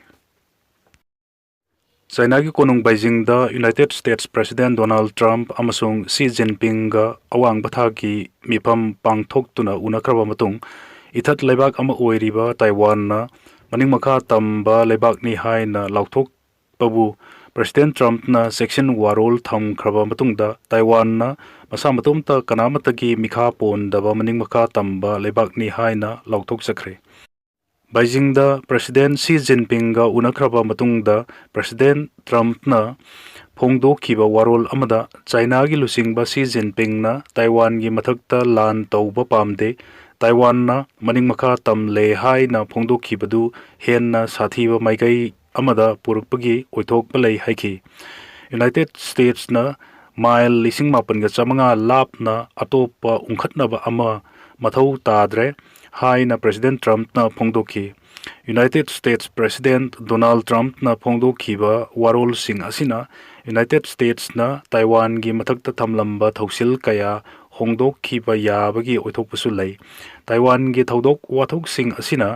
ꯆꯥꯏꯅꯥꯒꯤ ꯀꯣꯅꯨꯡ ꯕꯩꯖꯤꯡꯗ United States President Donald Trump ꯑꯃꯁꯨꯡ ꯁꯤ ꯖꯤꯟꯄꯤꯡꯒ ꯑꯋꯥꯡꯕ ꯊꯥꯛꯀꯤ ꯃꯤꯐꯝ ꯄꯥꯡꯊꯣꯛꯇꯨꯅ ꯎꯅꯈ꯭ꯔꯕ ꯃꯇꯨꯡ, ꯏꯊꯠ ꯂꯩꯕꯥꯛ ꯑꯃ ꯑꯣꯏꯔꯤꯕ ꯇꯥꯏꯋꯥꯟꯅ ꯃꯅꯤꯡ ꯃꯈꯥ ꯇꯝꯕ ꯂꯩꯕꯥꯛꯅꯤ ꯍꯥꯏꯅ ꯂꯥꯎꯊꯣꯛꯄꯕꯨ President Trumpꯅ ꯆꯦꯛꯁꯤꯟ ꯋꯥꯔꯣꯜ ꯊꯝꯈ꯭ꯔꯕ ꯃꯇꯨꯡꯗ, ꯇꯥꯏꯋꯥꯟꯅ ꯃꯁꯥ ꯃꯇꯣꯝꯇ ꯀꯅꯥꯃꯠꯇꯒꯤ ꯃꯤꯈꯥ ꯄꯣꯟꯗꯕ ꯃꯅꯤꯡ ꯃꯈꯥ ꯇꯝꯕ ꯂꯩꯕꯥꯛꯅꯤ ꯍꯥꯏꯅ ꯂꯥꯎꯊꯣꯛꯆꯈ꯭ꯔꯦ꯫ ꯕꯩꯖꯤꯡꯗ President ꯁꯤ ꯖꯤꯟꯄꯤꯡꯒ ꯎꯅꯈ꯭ꯔꯕ ꯃꯇꯨꯡꯗ, President Trumpꯅ ꯐꯣꯡꯗꯣꯛꯈꯤꯕ ꯋꯥꯔꯣꯜ ꯑꯃꯗ ꯆꯥꯏꯅꯥꯒꯤ ꯂꯨꯆꯤꯡꯕ ꯁꯤ ꯖꯤꯟꯄꯤꯡꯅ ꯇꯥꯏꯋꯥꯟꯒꯤ ꯃꯊꯛꯇ ꯂꯥꯟ ꯇꯧꯕ ꯄꯥꯝꯗꯦ, ꯇꯥꯏꯋꯥꯟꯅ ꯃꯅꯤꯡ ꯃꯈꯥ ꯇꯝꯂꯦ ꯍꯥꯏꯅ ꯐꯣꯡꯗꯣꯛꯈꯤꯕꯗꯨ ꯍꯦꯟꯅ ꯁꯥꯊꯤꯕ ꯃꯥꯏꯀꯩ ꯑꯃꯗ ꯄꯨꯔꯛꯄꯒꯤ ꯑꯣꯏꯊꯣꯛꯄ ꯂꯩ ꯍꯥꯏꯈꯤ꯫ ꯌꯨꯅꯥꯏꯇꯦꯗ ꯁ꯭ꯇꯦꯠꯁꯅ ꯃꯥꯏꯜ ꯂꯤꯁꯤꯡ ꯃꯥꯄꯟꯒ ꯆꯥꯃꯉꯥ ꯂꯥꯞꯅ ꯑꯇꯣꯞꯄ ꯎꯪꯈꯠꯅꯕ ꯑꯃ ꯃꯊꯧ ꯇꯥꯗ꯭ꯔꯦ ꯍꯥꯏꯅ ꯄ꯭ꯔꯦꯁꯤꯗꯦꯟ ꯇ꯭ꯔꯝꯞꯅ ꯐꯣꯡꯗꯣꯛꯈꯤ꯫ ꯌꯨꯅꯥꯏꯇꯦꯗ ꯁ꯭ꯇꯦꯠꯁ ꯄ꯭ꯔꯦꯁꯤꯗꯦꯟꯠ ꯗꯣꯅꯥꯜꯗ ꯇ꯭ꯔꯝꯞꯅ ꯐꯣꯡꯗꯣꯛꯈꯤꯕ ꯋꯥꯔꯣꯜꯁꯤꯡ ꯑꯁꯤꯅ ꯌꯨꯅꯥꯏꯇꯦꯗ ꯁ꯭ꯇꯦꯠꯁꯅ ꯇꯥꯏꯋꯥꯟꯒꯤ ꯃꯊꯛꯇ ꯊꯝꯂꯝꯕ ꯊꯧꯁꯤꯜ ꯀꯌꯥ ꯍꯣꯡꯗꯣꯛꯈꯤꯕ ꯌꯥꯕꯒꯤ ꯑꯣꯏꯊꯣꯛꯄꯁꯨ ꯂꯩ꯫ ꯇꯥꯏꯋꯥꯟꯒꯤ ꯊꯧꯗꯣꯛ ꯋꯥꯊꯣꯛꯁꯤꯡ ꯑꯁꯤꯅ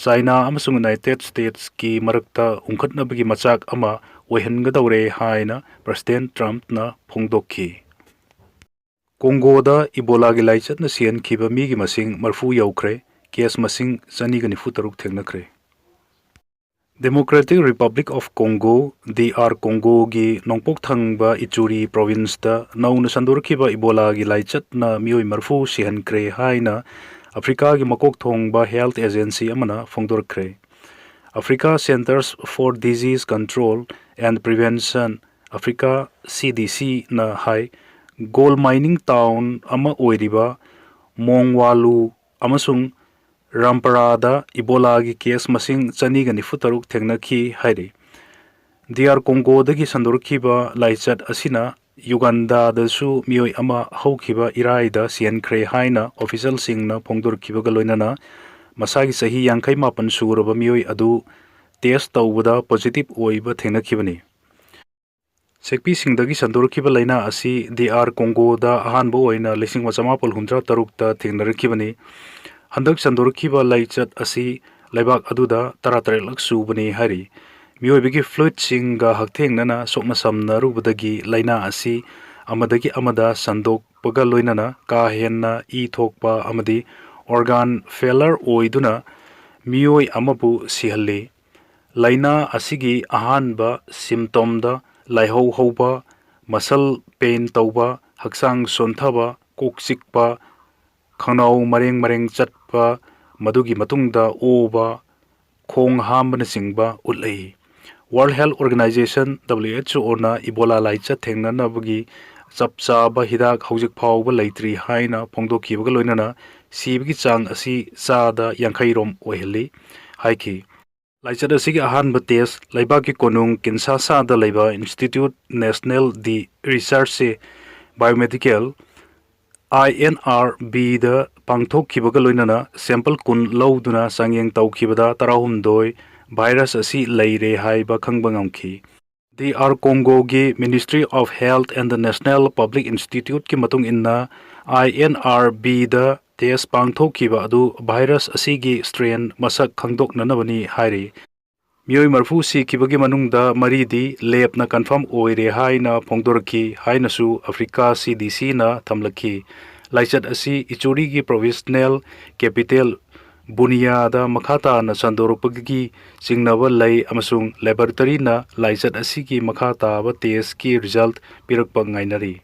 ꯆꯥꯏꯅꯥ ꯑꯃꯁꯨꯡ ꯌꯨꯅꯥꯏꯇꯦꯗ ꯁ꯭ꯇꯦꯠꯁꯀꯤ ꯃꯔꯛꯇ ꯎꯪꯈꯠꯅꯕꯒꯤ ꯃꯆꯥꯛ ꯑꯃ ꯑꯣꯏꯍꯟꯒꯗꯧꯔꯦ ꯍꯥꯏꯅ ꯄ꯭ꯔꯦꯁꯤꯗꯦꯟꯠ ꯇ꯭ꯔꯝꯞꯅ ꯐꯣꯡꯗꯣꯛꯈꯤ꯫ ꯀꯣꯡꯒꯣꯗ ꯏꯕꯣꯂꯥꯒꯤ ꯂꯥꯏꯆꯠꯅ ꯁꯤꯍꯟꯈꯤꯕ ꯃꯤꯒꯤ ꯃꯁꯤꯡ ꯃꯔꯐꯨ ꯌꯧꯈ꯭ꯔꯦ, ꯀꯦꯁ ꯃꯁꯤꯡ ꯆꯅꯤꯒ ꯅꯤꯐꯨ ꯇꯔꯨꯛ ꯊꯦꯡꯅꯈ꯭ꯔꯦ꯫ Democratic republic of Congo, D R ꯀꯣꯡꯒꯣꯒꯤ ꯅꯣꯡꯄꯣꯛ ꯊꯪꯕ ꯏꯆꯨꯔꯤ ꯄ꯭ꯔꯣꯚꯤꯟꯁꯇ ꯅꯧꯅ ꯁꯟꯗꯣꯔꯛꯈꯤꯕ ꯏꯕꯣꯂꯥꯒꯤ ꯂꯥꯏꯆꯠꯅ ꯃꯤꯑꯣꯏ ꯃꯔꯐꯨ ꯁꯤꯍꯟꯈ꯭ꯔꯦ ꯍꯥꯏꯅ ꯑꯐ꯭ꯔꯤꯀꯥꯒꯤ ꯃꯀꯣꯛ ꯊꯣꯡꯕ ꯍꯦꯜꯊ ꯑꯦꯖꯦꯟꯁꯤ ꯑꯃꯅ ꯐꯣꯡꯗꯣꯔꯛꯈ꯭ꯔꯦ꯫ Africa Centers for Disease Control and Prevention, Africa, ꯁꯤ ꯗꯤ ꯁꯤꯅ ꯍꯥꯏ, ꯒꯣꯜ ꯃꯥꯏꯅꯤꯡ ꯇꯥꯎꯟ ꯑꯃ ꯑꯣꯏꯔꯤꯕ ꯃꯣꯡꯋꯥꯂꯨ ꯑꯃꯁꯨꯡ ꯔꯥꯝꯄꯔꯥꯗ ꯏꯕꯣꯂꯥꯒꯤ ꯀꯦꯁ ꯃꯁꯤꯡ ꯆꯅꯤꯒ ꯅꯤꯐꯨ ꯇꯔꯨꯛ ꯊꯦꯡꯅꯈꯤ ꯍꯥꯏꯔꯤ꯫ ꯗꯤ ꯑꯥꯔ ꯀꯣꯡꯒꯣꯗꯒꯤ ꯁꯟꯗꯣꯔꯛꯈꯤꯕ ꯂꯥꯏꯆꯠ ꯑꯁꯤꯅ ꯌꯨꯒꯥꯟꯗꯥꯗꯁꯨ ꯃꯤꯑꯣꯏ ꯑꯃ ꯍꯧꯈꯤꯕ ꯏꯔꯥꯏꯗ ꯁꯤꯍꯟꯈ꯭ꯔꯦ ꯍꯥꯏꯅ ꯑꯣꯐꯤꯁꯦꯜꯁꯤꯡꯅ ꯐꯣꯡꯗꯣꯔꯛꯈꯤꯕꯒ ꯂꯣꯏꯅꯅ ꯃꯁꯥꯒꯤ ꯆꯍꯤ ꯌꯥꯡꯈꯩ ꯃꯥꯄꯟ ꯁꯨꯔꯕ ꯃꯤꯑꯣꯏ ꯑꯗꯨ ꯇꯦꯁ ꯇꯧꯕꯗ ꯄꯣꯖꯤꯇꯤꯚ ꯑꯣꯏꯕ ꯊꯦꯡꯅꯈꯤꯕꯅꯤ꯫ ꯁꯦꯛꯄꯤꯁꯤꯡꯗꯒꯤ ꯁꯟꯗꯣꯔꯛꯈꯤꯕ ꯂꯥꯏꯅꯥ ꯑꯁꯤ ꯗꯤ ꯑꯥꯔ ꯀꯣꯡꯒꯣꯗ ꯑꯍꯥꯟꯕ ꯑꯣꯏꯅ ꯂꯤꯁꯤꯡ ꯑꯃ ꯆꯃꯥꯄꯜ ꯍꯨꯝꯗ꯭ꯔꯥ ꯇꯔꯨꯛꯇ ꯊꯦꯡꯅꯔꯛꯈꯤꯕꯅꯤ꯫ ꯍꯟꯗꯛ ꯁꯟꯗꯣꯔꯛꯈꯤꯕ ꯂꯥꯏꯆꯠ ꯑꯁꯤ ꯂꯩꯕꯥꯛ ꯑꯗꯨꯗ ꯇꯔꯥꯇꯔꯦꯠꯂꯛ ꯁꯨꯕꯅꯤ ꯍꯥꯏꯔꯤ꯫ ꯃꯤꯑꯣꯏꯕꯒꯤ ꯐ꯭ꯂꯨꯏꯗꯁꯤꯡꯒ ꯍꯛꯊꯦꯡꯅꯅ ꯁꯣꯛꯅ ꯁꯝꯅꯔꯨꯕꯗꯒꯤ ꯂꯥꯏꯅꯥ ꯑꯁꯤ ꯑꯃꯗꯒꯤ ꯑꯃꯗ ꯁꯟꯗꯣꯛꯄꯒ ꯂꯣꯏꯅꯅ ꯀꯥ ꯍꯦꯟꯅ ꯏ ꯊꯣꯛꯄ ꯑꯃꯗꯤ ꯑꯣꯔꯒꯥꯟ ꯐꯦꯂꯔ ꯑꯣꯏꯗꯨꯅ ꯃꯤꯑꯣꯏ ꯑꯃꯕꯨ ꯁꯤꯍꯜꯂꯤ꯫ ꯂꯥꯏꯅꯥ ꯑꯁꯤꯒꯤ ꯑꯍꯥꯟꯕ ꯁꯤꯝꯇꯣꯝꯗ ꯂꯥꯏꯍꯧ ꯍꯧꯕ, ꯃꯁꯜ ꯄꯦꯟ ꯇꯧꯕ, ꯍꯛꯆꯥꯡ ꯁꯣꯟꯊꯕ, ꯀꯣꯛ ꯆꯤꯛꯄ, ꯈꯅꯥꯎ ꯃꯔꯦꯡ ꯃꯔꯦꯡ ꯆꯠꯄ, ꯃꯗꯨꯒꯤ ꯃꯇꯨꯡꯗ ꯑꯣꯕ, ꯈꯣꯡ ꯍꯥꯝꯕꯅꯆꯤꯡꯕ ꯎꯠꯂꯛꯏ꯫ World Health Organization, W H O ꯅ Ebola ꯂꯥꯏꯆꯠ ꯊꯦꯡꯅꯅꯕꯒꯤ ꯆꯞ ꯆꯥꯕ ꯍꯤꯗꯥꯛ ꯍꯧꯖꯤꯛ ꯐꯥꯎꯕ ꯂꯩꯇ꯭ꯔꯤ ꯍꯥꯏꯅ ꯐꯣꯡꯗꯣꯛꯈꯤꯕꯒ ꯂꯣꯏꯅꯅ ꯁꯤꯕꯒꯤ ꯆꯥꯡ ꯑꯁꯤ ꯆꯥꯗ ꯌꯥꯡꯈꯩ ꯔꯣꯝ ꯑꯣꯏꯍꯜꯂꯤ ꯍꯥꯏꯈꯤ꯫ ꯂꯥꯏꯆꯠ ꯑꯁꯤꯒꯤ ꯑꯍꯥꯟꯕ ꯇꯦꯁ ꯂꯩꯕꯥꯛꯀꯤ ꯀꯣꯅꯨꯡ ꯀꯤꯟꯁꯥꯁꯥꯗ ꯂꯩꯕ Institute National de Recherche Biomedical, I N R B ꯗ ꯄꯥꯡꯊꯣꯛꯈꯤꯕꯒ ꯂꯣꯏꯅꯅ sample ꯀꯨꯟ ꯂꯧꯗꯨꯅ ꯆꯥꯡꯌꯦꯡ ꯇꯧꯈꯤꯕꯗ ꯇꯔꯥꯍꯨꯝꯗꯣꯏ virus ꯑꯁꯤ ꯂꯩꯔꯦ ꯍꯥꯏꯕ ꯈꯪꯕ ꯉꯝꯈꯤ꯫ ꯗꯤ ꯑꯥꯔ ꯀꯣꯡꯒꯣꯒꯤ Ministry of Health and the National Public Institute ꯀꯤ ꯃꯇꯨꯡ ꯏꯟꯅ, I N R B the test ꯄꯥꯡꯊꯣꯛꯈꯤꯕ ꯑꯗꯨ virus ꯑꯁꯤꯒꯤ strain ꯃꯁꯛ ꯈꯪꯗꯣꯛꯅꯅꯕꯅꯤ ꯍꯥꯏꯔꯤ꯫ ꯃꯤꯑꯣꯏ ꯃꯔꯤꯐꯨ ꯁꯤꯈꯤꯕꯒꯤ ꯃꯅꯨꯡꯗ ꯃꯔꯤꯗꯤ lab ꯅ confirm ꯑꯣꯏꯔꯦ ꯍꯥꯏꯅ ꯐꯣꯡꯗꯣꯔꯛꯈꯤ ꯍꯥꯏꯅꯁꯨ Africa C D C ꯅ ꯊꯝꯂꯛꯈꯤ꯫ ꯂꯥꯏꯆꯠ ꯑꯁꯤ ꯏꯆꯨꯔꯤꯒꯤ provincial capital ꯕꯨꯅꯤꯌꯥꯗ ꯃꯈꯥ ꯇꯥꯅ ꯁꯟꯗꯣꯔꯛꯄꯒꯤ ꯆꯤꯡꯅꯕ ꯂꯩ ꯑꯃꯁꯨꯡ laboratory ꯅ ꯂꯥꯏꯆꯠ ꯑꯁꯤꯒꯤ ꯃꯈꯥ ꯇꯥꯕ test ꯀꯤ result ꯄꯤꯔꯛꯄ ꯉꯥꯏꯅꯔꯤ꯫